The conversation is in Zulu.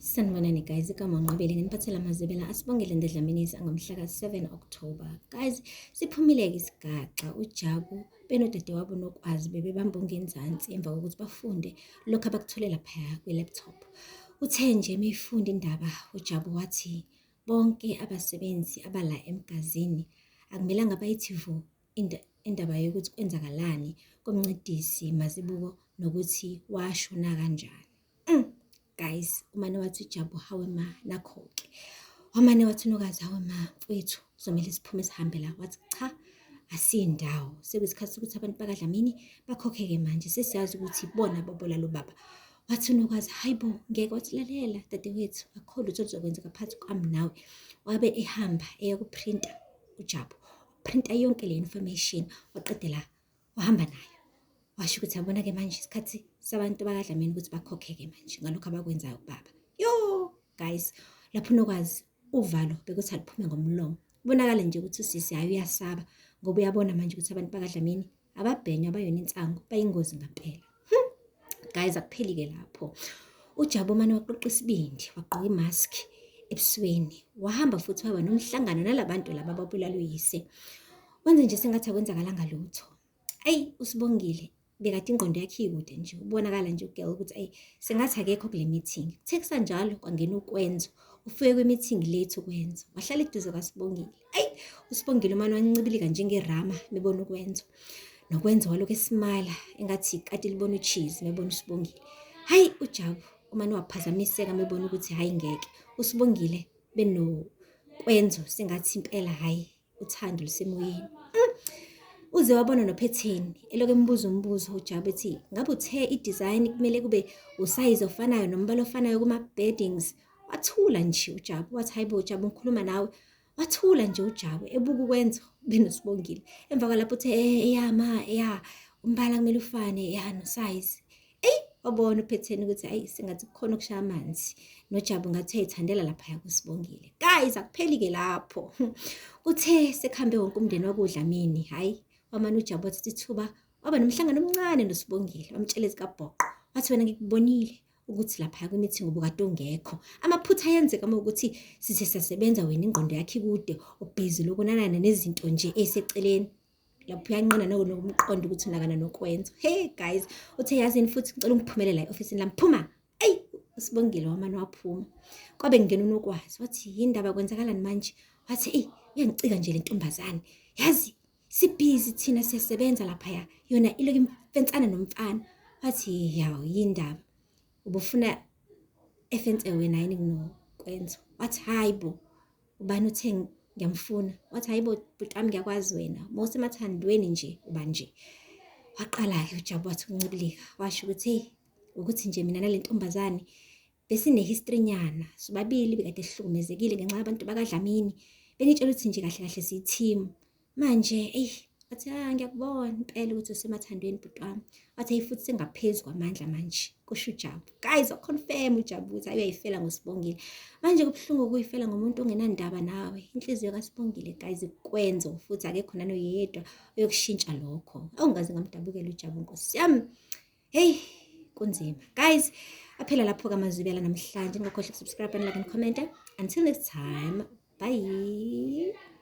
Sanibonani guys, igama uNqobile nginiphathela amazibela asibongele Ndedlamini angomhla ka-7 October. Guys, siphumile-ke isigaxa uJabu benodadewabo Nokwazi bebebamba ongenzansi emva kokuthi bafunde lokhu abakuthole laphaya kwi-laptop. Uthe nje meyifunda indaba uJabu wathi bonke abasebenzi abala emgazini akumelanga bayithi vu indaba yokuthi kwenzakalani komncedisi Mazibuko nokuthi washona kanjani. Guys, umane wathi uJabu hawe ma nakho-ke. Wamane wathi uNokazi hawe ma mfowethu kuzomele siphume sihambe la. Wathi cha asiyindawo. Sekuyisikhathi sokuthi abantu bakaDlamini bakhokhe-ke manje sesiyazi ukuthi bona babola lo baba. Wathi uNokwazi hayi bo ngeke wathi lalela dadewethu akukho lutho oluzokwenzeka phakathi kwami nawe. Wabe ehamba eya kuprinta uJabu. Printa yonke le information waqedela wahamba nayo washo ukuthi yabona-ke manje isikhathi sabantu bakadlamini ukuthi bakhokhe-ke manje ngalokhu abakwenzayo kubaba yo guys lapho unokwazi uvalo bekuthi aliphume ngomlomo kubonakale nje ukuthi usisi hhayi uyasaba ngoba uyabona manje ukuthi abantu bakadlamini ababhenywa bayona insangu bayingozi ngampela hmm. Guys akupheli-ke lapho uJabu mane waqoqa isibindi wagqoka imask ebusweni wahamba futhi waba nomhlangano nalabantu laba ababulala uyise wenze nje sengathi akwenzakalanga lutho ayi usibongile bekade ingqondo yakhe ikude nje ubonakala nje ugirl ukuthi ayi sengathi akekho kule meeting kuthe kusanjalo kwangena ukwenzo ufike kwi-meeting late ukwenzo wahlala eduze kwasibongile ayi usibongile umane wancibilika njengerama mebona ukwenzo nokwenza walokhu esimala engathi ikati libona ucheese mebona usibongile hayi ujabu umane waphazamiseka mebona ukuthi hayi ngeke usibongile benokwenzo sengathi impela hayi uthando lusemoyeni Uze wabona nophetheni elokhu embuza umbuzo uJabu ethi ngabe uthe i-design kumele kube usayizi ofanayo nombala ofanayo kuma-beddings. Wathula nje uJabu wathi hayi bo Jabu ngikhuluma nawe. Wathula nje uJabu ebuka ukwenza benoSibongile. Emva kwalapho uthe eh, ya ma ya umbala kumele ufane ya nosayizi. Eyi wabona uphetheni ukuthi ayi sengathi kukhona okushaya amanzi noJabu ngathi uyayithandela laphaya kuSibongile. Guys akupheli-ke lapho. Kuthe sekuhambe wonke umndeni wakuDlamini, hhayi wamane uJabu wathatha ithuba waba nomhlangano omncane noSibongile wamtshela ezikabhoqo. Wathi wena ngikubonile ukuthi laphaya kwi-meeting ubukade ungekho. Amaphutha ayenzeka uma ukuthi sithe siyasebenza wena ingqondo yakho ikude ubhizi lokunanana nezinto nje ey'seceleni. Lapho uyanqina nokumqonda ukuthi unakana nokwenza. Hey guys, uthe yazini futhi ngicela ungiphumele la e-ofisini lami. Phuma! Eyi, uSibongile wamane waphuma. Kwabe kungena uNokwazi wathi yindaba kwenzakalani manje? Wathi eyi uyangicika nje le ntombazane. Yazi sibhizi thina siyasebenza laphaya yona ilokhu imfensana nomfana. Wathi yawu yindaba ubufuna efense wena yini kunokwenza? Wathi hayi bo ubani uthe ngiyamfuna wathi hayi bo bhuti wami ngiyakwazi wena uma usemathandweni nje uba nje waqala-ke ujabu wathi ukuncibilika washo ukuthi heyi ukuthi nje mina nale ntombazane besine-history nyana sobabili bekade sihlukumezekile ngenxa yabantu bakadlamini bengitshela ukuthi nje kahle kahle siyi-team Manje eyi wathi ah ngiyakubona impela ukuthi usemathandweni bhuti wami. Wathi eyi futhi sengaphezu kwamandla manje kusho uJabu. Guys waconfirm uJabu ukuthi uyayifela ngoSibongile. Manje kubuhlungu ukuyifela ngomuntu ongenandaba nawe. Inhliziyo kaSibongile guys ikwenzo futhi akekho nanoyedwa oyokushintsha lokho. Awungaze ngamdabukela uJabu Nkosi yami. Hey kunzima. Guys aphela lapho kamazwibela namhlanje. Ningakhohlwa ukusubscribe and like and comment. Until next time. Bye.